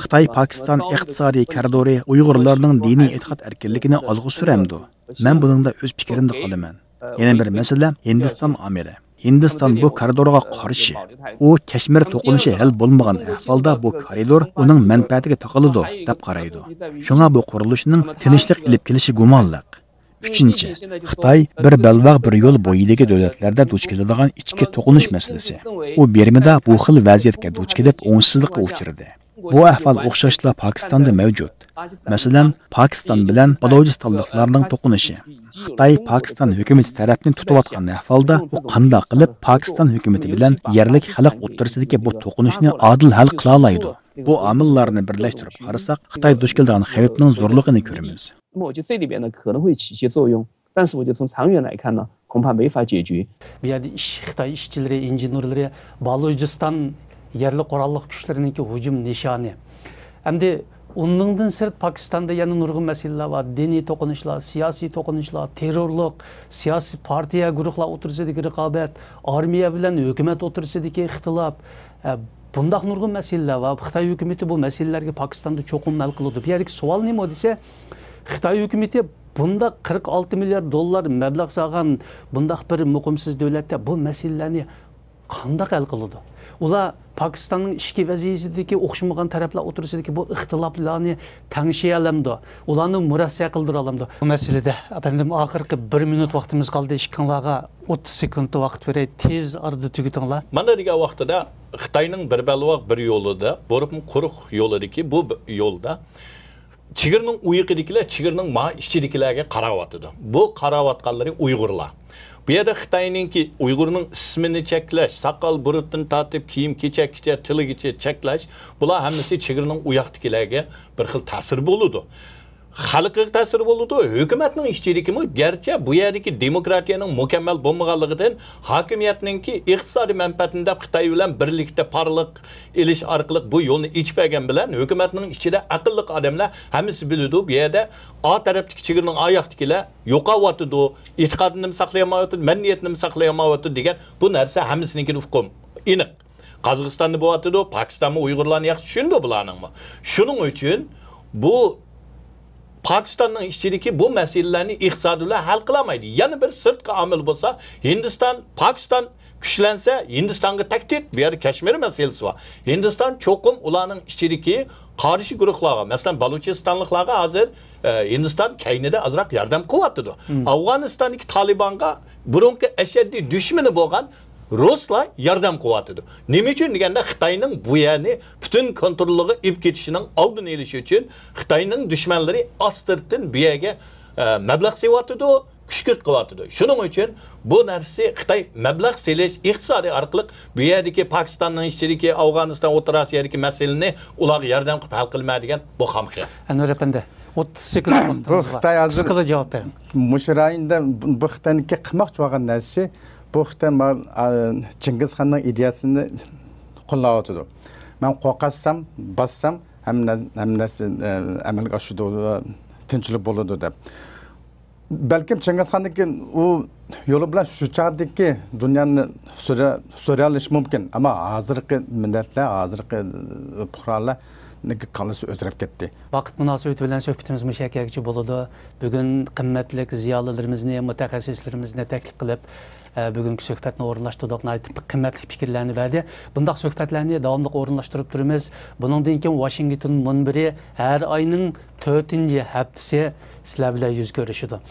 خىتاي پاكىستان ئىقتىسادىي كارىدورى ئۇيغۇرلارنىڭ دىنىي ئېتىقاد ئەركىنلىكىنى ئالغا سۈرەمدۇ؟ مەن بۇنىڭدا ئۆز پىكرىمدە قالىمەن. يەنە بىر مەسىلە، ھىندىستان ئامىرى. ھىندىستان بۇ كارىدورغا قارشى. ئۇ كەشمىر توقۇنۇشى ھەل بولمىغان ئەھۋالدا بۇ كارىدور ئۇنىڭ مەنپەئەتىگە تاقىلىدۇ، دەپ قارايدۇ. شۇڭا بۇ قۇرۇلۇشنىڭ تىنچلىق ئېلىپ كېلىشى گۇمانلىق. ئۈچىنچى، خىتاي بىر بەلباغ بىر يول بويىدىكى دۆلەتلەردە دۇچ كېلىدىغان ئىچكى توقۇنۇش مەسىلىسى. ئۇ بىرمىدا بۇ خىل ۋەزىيەتكە دۇچ كېلىپ، ئوڭۇشسىزلىققا ئۇچرىدى. بۇ ئەھۋال ئوخشاشلا پاكىستاندا مەۋجۇت. مەسىلەن، پاكىستان بىلەن بۇلۇچىستانلىقلارنىڭ توقۇنۇشى. خىتاي پاكىستان ھۆكۈمىتى تەرەپنى تۇتۇۋاتقان ئەھۋالدا، ئۇ قانداق قىلىپ پاكىستان ھۆكۈمىتى بىلەن يەرلىك خەلق ئوتتۇرىسىدىكى بۇ توقۇنۇشنى ئادىل ھەل قىلالايدۇ؟ بۇ ئامىللارنى بىرلەشتۈرۈپ قارىساق، خىتاي دۇچ كېلىدىغان خەۋپنىڭ زورلۇقىنى كۆرىمىز. 那么我觉得这里边呢可能会起一些作用，但是我觉得从长远来看呢，恐怕没法解决。 بۇ يەردە ئىش-، خىتاي ئىشچىلىرى، ئىنژېنېرلىرى بالۇچىستان يەرلىك قوراللىق كۈچلىرىنىڭكى ھۇجۇم نىشانى. ئەمدى ئۇنىڭدىن سىرت پاكىستاندا يەنە نۇرغۇن مەسىلىلەر بار. دىنىي توقۇنۇشلار، سىياسىي توقۇنۇشلار، تېررورلۇق، سىياسىي پارتىيە، گۇرۇھلار ئوتتۇرىسىدىكى رىقابەت، ئارمىيە بىلەن ھۆكۈمەت ئوتتۇرىسىدىكى ئىختىلاپ، ئە، بۇنداق نۇرغۇن مەسىلىلەر بار. خىتاي ھۆكۈمىتى بۇ مەسىلىلەرگە پاكىستاندا چوقۇم ھەل قىلىدۇ. بۇ يەردىكى سوئال نېمە دېسە، خىتاي ھۆكۈمىتى بۇنداق قىرىق ئالتە مىليارد دوللار مەبلەغ سالغان بۇنداق بىر مۇقىمسىز دۆلەتتە بۇ مەسىلىلەرنى قانداق ھەل قىلىدۇ؟ ئۇلار پاكىستاننىڭ ئىچكى ۋەزىيىتىدىكى ئوخشىمىغان تەرەپلەر ئوتتۇرىسىدىكى بۇ ئىختىلاپلارنى تەڭشىيەلەمدۇ؟ ئۇلارنى مۇرەسسە قىلدۇرالامدۇ؟ بۇ مەسىلىدە، ئەپەندىم، ئاخىرقى بىر مىنۇت ۋاقتىمىز قالدى. ئىككىڭلارغا ئوتتۇز سېكۇنت ۋاقىت بېرەي، تېز ئارىدا تۈگىتىڭلار. مانا دېگەن ۋاقتىدا خىتاينىڭ بىر بەلباغ بىر يولىدا، بولۇپمۇ قۇرۇق يولىدىكى بۇ ب-، يولدا چېگرىنىڭ ئۇ يېقىدىكىلەر چېگرىنىڭ ما ئىچىدىكىلەرگە قاراۋاتىدۇ. بۇ قاراۋاتقانلىرى ئۇيغۇرلار. بۇ يەردە خىتاينىڭكى ئۇيغۇرنىڭ ئىسمىنى چەكلەش، ساقال بۇرۇتتىن تارتىپ كىيىم كېچەككىچە، تىلىگىچە چەكلەش، بۇلار ھەممىسى چېگرىنىڭ ئۇ ياقتىكىلەرگە بىر خىل تەسىر بولىدۇ. خەلققە تەسىر بولىدۇ. ھۆكۈمەتنىڭ ئىچىدىكىمۇ، گەرچە بۇ يەردىكى دېموكراتىيەنىڭ مۇكەممەل بولمىغانلىقىدىن، ھاكىمىيەتنىڭكى ئىقتىسادىي مەنپەئەتىنى دەپ خىتاي بىلەن بىرلىكتە پارىلىق ئېلىش ئارقىلىق بۇ يولنى ئېچىپ بەرگەن بىلەن، ھۆكۈمەتنىڭ ئىچىدە ئەقىللىق ئادەملەر ھەممىسى بىلىدۇ، بۇ يەردە ئا تەرەپتىكى چېگرىنىڭ ئا ياقتىكىلەر يوقاۋاتىدۇ، ئېتىقادىنىمۇ ساقلىيالمايۋاتىدۇ، مەدەنىيىتىنىمۇ ساقلىيالمايۋاتىدۇ دېگەن بۇ نەرسە ھەممىسىنىڭكىدە ئۇقۇم ئېنىق. قازاقىستاندا بولۇۋاتىدۇ، پاكىستانمۇ ئۇيغۇرلارنى ياخشى چۈشىنىدۇ بۇلارنىڭمۇ. شۇنىڭ ئۈچۈن بۇ پاكىستاننىڭ ئىچىدىكى بۇ مەسىلىلەرنى ئىقتىسادى بىلەن ھەل قىلالمايدۇ. يەنە بىر سىرتقى ئامىل بولسا، ھىندىستان، پاكىستان كۈچلەنسە، ھىندىستانغا تەھدىت، بۇ يەردە كەشمىر مەسىلىسى بار. ھىندىستان چوقۇم ئۇلارنىڭ ئىچىدىكى قارشى گۇرۇھلارغا، مەسىلەن، بالۇچىستانلىقلارغا ھازىر، ئە، ھىندىستان كەينىدە ئازراق ياردەم قىلىۋاتىدۇ. مم. ئافغانىستاندىكى تالىبانغا بۇرۇنقى ئەشەددىي دۈشمىنى بولغان رۇسلار ياردەم قىلىۋاتىدۇ. نېمە ئۈچۈن دېگەندە، خىتاينىڭ بۇ يەرنى پۈتۈن كونتروللۇقىغا ئېلىپ كېتىشىنىڭ ئالدىنى ئېلىش ئۈچۈن خىتاينىڭ دۈشمەنلىرى ئاستىرتىن بۇ يەرگە، ئە، مەبلەغ سېلىۋاتىدۇ، كۈشكۈرت قىلىۋاتىدۇ. شۇنىڭ ئۈچۈن بۇ نەرسىسى خىتاي مەبلەغ سېلىش ئىقتىسادى ئارقىلىق بۇ يەردىكى پاكىستاننىڭ ئىچىدىكى، ئافغانىستان، ئوتتۇرا ئاسىيادىكى مەسىلىنى ئۇلارغا ياردەم قىلىپ ھەل قىلىمەن دېگەن بۇ خام خىيال. ئەنۋەر ئەپەندى، ئوتتۇز سېكۇنت بۇ ۋاقتىڭىز بار. خىتاي ھازىر قىسقىلا جاۋاب بېرىڭ. مۇشۇ رايوندا بۇ، بۇ خىتاينىڭكى قىلماقچى بولغان نەرسىسى، بۇ خىتاي ما-، ئا، چىڭگىزخاننىڭ ئىدىيەسىنى قوللاۋاتىدۇ. مەن قورقۇتسام، باسسام، ھەممە نەر-، ھەممە نەرسە، ئە، ئەمەلگە ئاشىدۇ، تىنچلىق بولىدۇ دەپ. بەلكىم چىڭگىزخاندىكى ئۇ يولى بىلەن شۇ چاغدىكى دۇنيانى سۈرە-، سۈرەلىشى مۇمكىن. ئەمما ھازىرقى مىللەتلەر، ھازىرقى پۇقرالارنىڭكى كاللىسى ئۆزگىرىپ كەتتى. ۋاقىت مۇناسىۋىتى بىلەن سۆھبىتىمىز مۇشۇ يەرگىچە بولىدۇ. بۈگۈن قىممەتلىك زىيالىيلىرىمىزنى، مۇتەخەسسىسلىرىمىزنى تەكلىپ قىلىپ، ئە، بۈگۈنكى سۆھبەتنى ئورۇنلاشتۇردۇق. ناھايىتى قىممەتلىك پىكىرلەرنى بەردى. بۇنداق سۆھبەتلەرنى داۋاملىق ئورۇنلاشتۇرۇپ تۇرىمىز. بۇنىڭدىن كېيىن ۋاشىنگتون مۇنبىرى ھەر ئاينىڭ تۆتىنچى ھەپتىسى سىلەر بىلەن يۈز كۆرۈشىدۇ.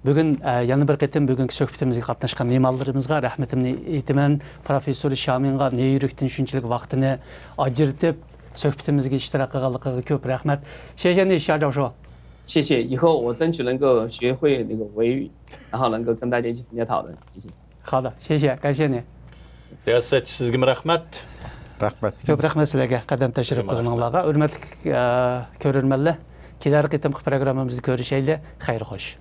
بۈگۈن، ئە، يەنە بىر قېتىم بۈگۈنكى سۆھبىتىمىزگە قاتناشقان مېھمانلىرىمىزغا رەھمىتىمنى ئېيتىمەن. پروفېسسور شامىنغا نېيرۈكتىن شۇنچىلىك ۋاقتىنى ئاجرىتىپ، سۆھبىتىمىزگە ئىشتىراك قىلغانلىقىغا كۆپ رەھمەت. 谢谢你，夏教授。 谢谢，以后我争取能够学会那个维语，然后能够跟大家一起参加讨论。谢谢。 好的，谢谢，感谢您。 رىياسەتچى، سىزگىمۇ رەھمەت. رەھمەت. كۆپ رەھمەت سىلەرگە قەدەم تەشرىپ قىلغىنىڭلارغا. ھۆرمەتلىك، ئە، كۆرۈرمەنلەر، كېلەر قېتىمقى پروگراممىمىزدا كۆرۈشەيلى. خەير خوش.